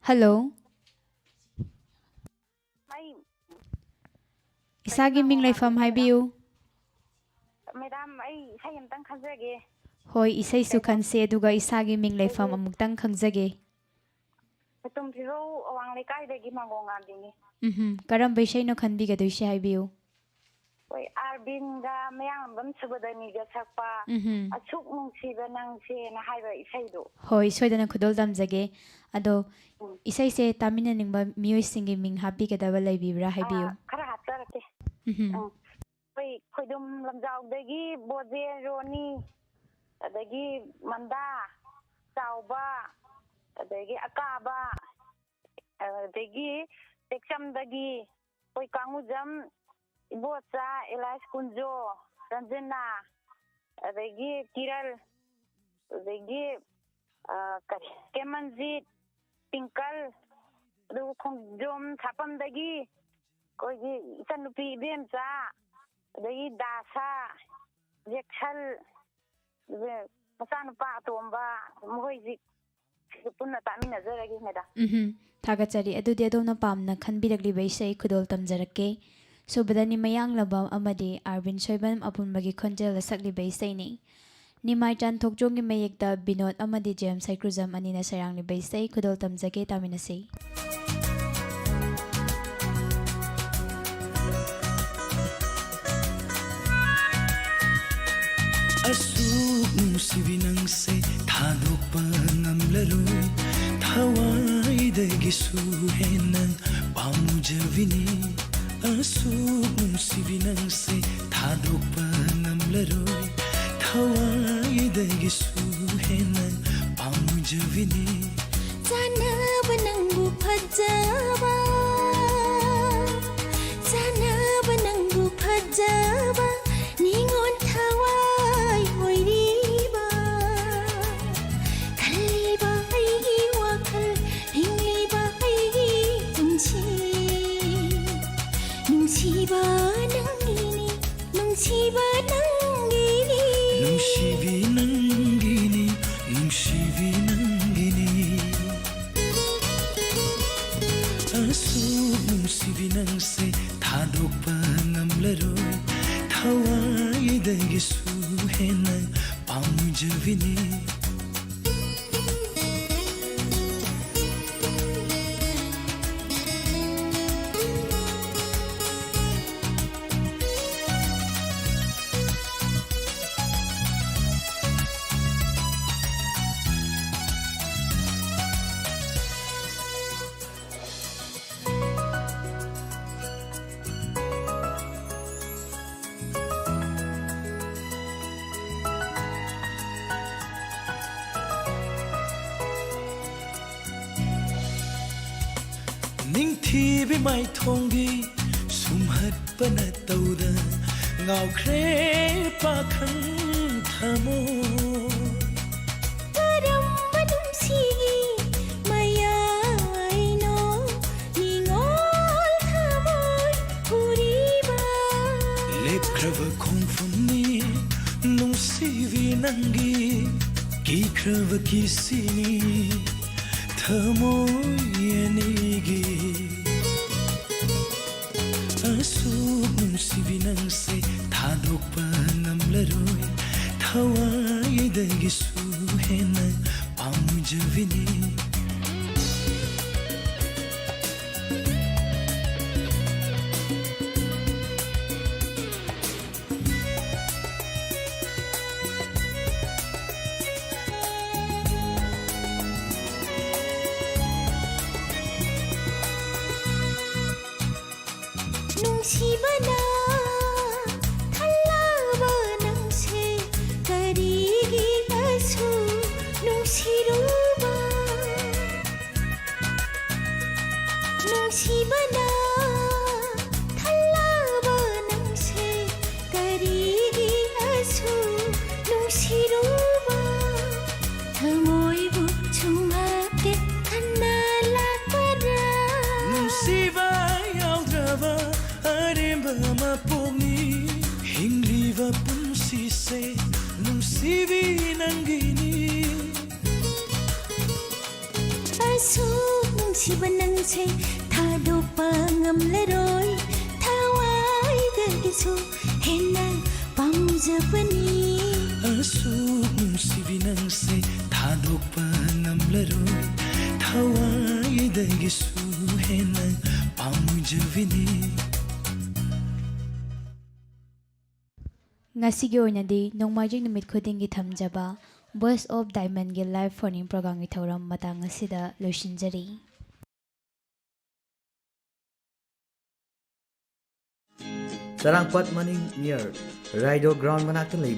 ꯍꯜꯂꯣ꯫ ꯑꯩ ꯏꯁꯥꯒꯤ ꯃꯤꯡ ꯂꯩꯐꯝ ꯍꯥꯏꯕꯤꯌꯨ꯫ ꯃꯦꯗꯥꯝ, ꯑꯩ ꯏꯁꯩ ꯑꯝꯇꯪ ꯈꯟꯖꯒꯦ꯫ ꯍꯣꯏ, ꯏꯁꯩꯁꯨ ꯈꯟꯁꯦ, ꯑꯗꯨꯒ ꯏꯁꯥꯒꯤ ꯃꯤꯡ ꯂꯩꯐꯝ ꯑꯃꯨꯛꯇꯪ ꯈꯪꯖꯒꯦ꯫ ꯃꯇꯨꯝ ꯐꯤꯔꯧ ꯑꯋꯥꯡ ꯂꯩꯀꯥꯏꯗꯒꯤ ꯃꯥꯡꯒꯣꯡ ꯉꯥꯝꯕꯤꯅꯤ꯫ ꯎꯝꯍꯨꯝ, ꯀꯔꯝꯕ ꯏꯁꯩꯅꯣ ꯈꯟꯕꯤꯒꯗꯣꯏꯁꯦ ꯍꯥꯏꯕꯤꯌꯨ꯫ ꯍꯣꯏ, ꯑꯥꯔꯕꯤꯟꯒ ꯃꯌꯥꯡꯂꯝꯕꯝ ꯁꯨꯕꯗꯅꯤꯒ ꯁꯛꯄ ꯎꯝꯍꯨꯝ꯫ ꯑꯁꯨꯛ ꯅꯨꯡꯁꯤꯕ ꯅꯪꯁꯦꯅ ꯍꯥꯏꯕ ꯏꯁꯩꯗꯣ꯫ ꯍꯣꯏ, ꯁꯣꯏꯗꯅ ꯈꯨꯗꯣꯜ ꯇꯝꯖꯒꯦ꯫ ꯑꯗꯣ ꯎꯝ꯫ ꯏꯁꯩꯁꯦ ꯇꯥꯃꯤꯟꯅꯅꯤꯡꯕ ꯃꯤꯑꯣꯏꯁꯤꯡꯒꯤ ꯃꯤꯡ ꯍꯥꯞꯄꯤꯒꯗꯕ ꯂꯩꯕꯤꯕ꯭ꯔꯥ ꯍꯥꯏꯕꯤꯌꯨ꯫ ꯑꯥ, ꯈꯔ ꯍꯥꯞꯆꯔꯛꯀꯦ꯫ ꯎꯝꯍꯨꯝ꯫ ꯎꯝ꯫ ꯑꯩꯈꯣꯏ ꯈꯣꯏꯗꯨꯝ ꯂꯝꯖꯥꯎꯗꯒꯤ ꯕꯣꯖꯦ ꯔꯣꯅꯤ, ꯑꯗꯒꯤ ꯃꯟꯗꯥ, ꯆꯥꯎꯕ, ꯑꯗꯒꯤ ꯑꯀꯥꯕ, ꯑꯗꯒꯤ ꯇꯦꯛꯆꯝꯗꯒꯤ ꯑꯩꯈꯣꯏ ꯀꯥꯡꯉꯨꯖꯝ, ꯏꯕꯣꯆꯥ, ꯑꯦꯂꯥꯏꯁ ꯀꯨꯟꯖꯣ, ꯔꯟꯖꯅꯥ, ꯑꯗꯒꯤ ꯀꯤꯔꯟ, ꯑꯗꯒꯤ ꯑ, ꯀꯔꯤ, ꯀꯦꯃꯟꯖꯤꯠ, ꯇꯤꯡꯀꯜ, ꯑꯗꯨꯒ ꯈꯣꯡꯖꯣꯝ ꯁꯥꯄꯝꯗꯒꯤ ꯑꯩꯈꯣꯏꯒꯤ ꯏꯆꯟꯅꯨꯄꯤ ꯏꯕꯦꯝꯆꯥ, ꯑꯗꯒꯤ ꯗꯥꯁꯥ, ꯖꯦꯛꯁꯟ, ꯑꯗꯨꯒ ꯃꯆꯥꯅꯨꯄꯥ ꯑꯇꯣꯝꯕ, ꯃꯈꯣꯏꯁꯤ ꯄꯨꯟꯅ ꯇꯥꯃꯤꯟꯅꯖꯔꯒꯦ, ꯃꯦꯗꯥꯝ꯫ ꯎꯝꯍꯨꯝ꯫ ꯊꯥꯒꯠꯆꯔꯤ꯫ ꯑꯗꯨꯗꯤ ꯑꯗꯣꯝꯅ ꯄꯥꯝꯅ ꯈꯟꯕꯤꯔꯛꯂꯤꯕ ꯏꯁꯩ ꯈꯨꯗꯣꯜ ꯇꯝꯖꯔꯛꯀꯦ꯫ ꯁꯨꯕꯗꯅꯤ ꯃꯌꯥꯡꯂꯝꯕꯝ ꯑꯃꯗꯤ ꯑꯥꯔꯕꯤꯟ ꯁꯣꯏꯕꯝ ꯑꯄꯨꯟꯕꯒꯤ ꯈꯣꯟꯖꯦꯜꯗ ꯁꯛꯂꯤꯕ ꯏꯁꯩꯅꯤ꯫ ꯅꯤꯃꯥꯏꯆꯥꯟ ꯊꯣꯛꯆꯣꯝꯒꯤ ꯃꯌꯦꯛꯇ ꯕꯤꯅꯣꯗ ꯑꯃꯗꯤ ꯖꯦꯝꯁ ꯍꯩꯀ꯭ꯔꯨꯖꯝ ꯑꯅꯤꯅ ꯁꯩꯔꯥꯡꯂꯤꯕ ꯏꯁꯩ ꯈꯨꯗꯣꯜ ꯇꯝꯖꯒꯦ, ꯇꯥꯃꯤꯟꯅꯁꯤ꯫ ꯑꯁꯨꯛ ꯅꯨꯡꯁꯤꯕꯤ ꯅꯪꯁꯦ ꯊꯥꯗꯣꯛꯄ ꯉꯝꯂꯔꯣꯏ, ꯊꯋꯥꯏꯗꯒꯤꯁꯨ ꯍꯦꯟꯅ ꯄꯥꯝꯖꯕꯤꯅꯤ꯫ ꯑꯁꯨꯛ ꯅꯨꯡꯁꯤꯕꯤ ꯅꯪꯁꯦ ꯊꯥꯗꯣꯛꯄ ꯉꯝꯂꯔꯣꯏ, ꯊꯋꯥꯏꯗꯒꯤꯁꯨ ꯍꯦꯟꯅ ꯄꯥꯝꯖꯕꯤꯅꯤ꯫ ꯆꯥꯟꯅꯕ ꯅꯪꯕꯨ ꯐꯖꯕ, ꯆꯥꯟꯅꯕ ꯅꯪꯕꯨ ꯐꯖꯕ, ꯅꯤꯉꯣꯜ ꯊꯋꯥꯏ ꯑꯣꯏꯔꯤꯕ, ꯈꯜꯂꯤꯕ ꯑꯩꯒꯤ ꯋꯥꯈꯜ, ꯍꯤꯡꯂꯤꯕ ꯑꯩꯒꯤ ꯄꯨꯟꯁꯤ, ꯅꯨꯡꯁꯤꯕ ꯅꯪꯒꯤꯅꯤ, ꯅꯨꯡꯁꯤꯕ ꯅꯪꯒꯤꯅꯤ꯫ ꯅꯨꯡꯁꯤꯕꯤ ꯅꯪ ꯑꯁꯨꯛ ꯅꯨꯡꯁꯤꯕꯤ ꯅꯪꯁꯦ ꯊꯥꯗꯣꯛꯄ ꯉꯝꯂꯔꯣꯏ, ꯊꯋꯥꯏꯗꯒꯤꯁꯨ ꯍꯦꯟꯅ ꯄꯥꯝꯖꯕꯤꯅꯤ꯫ ꯅꯤꯡꯊꯤꯕꯤ ꯃꯥꯏꯊꯣꯡꯒꯤ ꯁꯨꯝꯍꯠꯄꯅ ꯇꯧꯗ ꯉꯥꯎꯈ꯭ꯔꯦ ꯄꯥꯈꯪ ꯊꯃꯣꯏ꯫ ꯀꯔꯝꯕ ꯅꯨꯡꯁꯤꯒꯤ ꯃꯌꯥꯏꯅꯣ ꯅꯤꯉꯣꯜ ꯊꯃꯣꯏ ꯍꯨꯔꯤꯕ? ꯂꯦꯞꯈ꯭ꯔꯕ ꯈꯣꯡꯐꯝꯅꯤ ꯅꯨꯡꯁꯤꯕꯤ ꯅꯪꯒꯤ, ꯀꯤꯈ꯭ꯔꯕ ꯀꯤꯁꯤꯅꯤ ꯊꯃꯣꯏ ꯑꯅꯤꯒꯤ꯫ ꯑꯁꯨꯛ ꯅꯨꯡꯁꯤꯕꯤ ꯅꯪꯁꯦ ꯊꯥꯗꯣꯛꯄ ꯉꯝꯂꯔꯣꯏ, ꯊꯋꯥꯏꯗꯒꯤꯁꯨ ꯍꯦꯟꯅ ꯄꯥꯝꯖꯕꯤꯅꯤ꯫ ꯅꯨꯡꯁꯤꯕꯅ ꯊꯜꯂꯕ ꯅꯪꯁꯦ ꯀꯔꯤꯒꯤ ꯑꯁꯨꯛ ꯅꯨꯡꯁꯤꯔꯨꯕ? ꯅꯨꯡꯁꯤꯕꯅ ꯊꯜꯂꯕ ꯅꯪꯁꯦ ꯀꯔꯤꯒꯤ ꯑꯁꯨꯛ ꯅꯨꯡꯁꯤꯔꯨꯕ? ꯊꯃꯣꯏꯕꯨ ꯁꯨꯝꯍꯠꯀꯦ ꯈꯟꯅ ꯂꯥꯛꯄꯔꯥ? ꯅꯨꯡꯁꯤꯕ ꯌꯥꯎꯗ꯭ꯔꯕ ꯑꯔꯦꯝꯕ ꯃꯄꯣꯛꯅꯤ ꯍꯤꯡꯂꯤꯕ ꯄꯨꯟꯁꯤꯁꯦ ꯅꯨꯡꯁꯤꯕꯤ ꯅꯪꯒꯤꯅꯤ꯫ ꯑꯁꯨꯛ ꯅꯨꯡꯁꯤ ꯅꯨꯡꯁꯤꯕ ꯅꯪꯁꯦ ꯊꯥꯗꯣꯛꯄ ꯉꯝꯂꯔꯣꯏ, ꯊꯋꯥꯏꯗꯒꯤꯁꯨ ꯍꯦꯟꯅ ꯄꯥꯝꯖꯕꯅꯤ꯫ ꯑꯁꯨꯛ ꯅꯨꯡꯁꯤꯕꯤ ꯅꯪꯁꯦ ꯊꯥꯗꯣꯛꯄ ꯉꯝꯂꯔꯣꯏ, ꯊꯋꯥꯏꯗꯒꯤꯁꯨ ꯍꯦꯟꯅ ꯄꯥꯝꯖꯕꯤꯅꯤ꯫ ꯉꯁꯤꯒꯤ ꯑꯣꯏꯅꯗꯤ ꯅꯣꯡꯃꯥꯏꯖꯤꯡ ꯅꯨꯃꯤꯠ ꯈꯨꯗꯤꯡꯒꯤ ꯊꯝꯖꯕ Voice of Diamondꯒꯤ live phone-in programꯒꯤ ꯊꯧꯔꯝ ꯃꯇꯥꯡ ꯑꯁꯤꯗ ꯂꯣꯏꯁꯤꯟꯖꯔꯤ꯫ ꯆꯔꯥꯡꯄꯥꯠ ꯃꯅꯤꯡ near ꯔꯥꯏꯗꯣ ground ꯃꯅꯥꯛꯇ ꯂꯩꯕ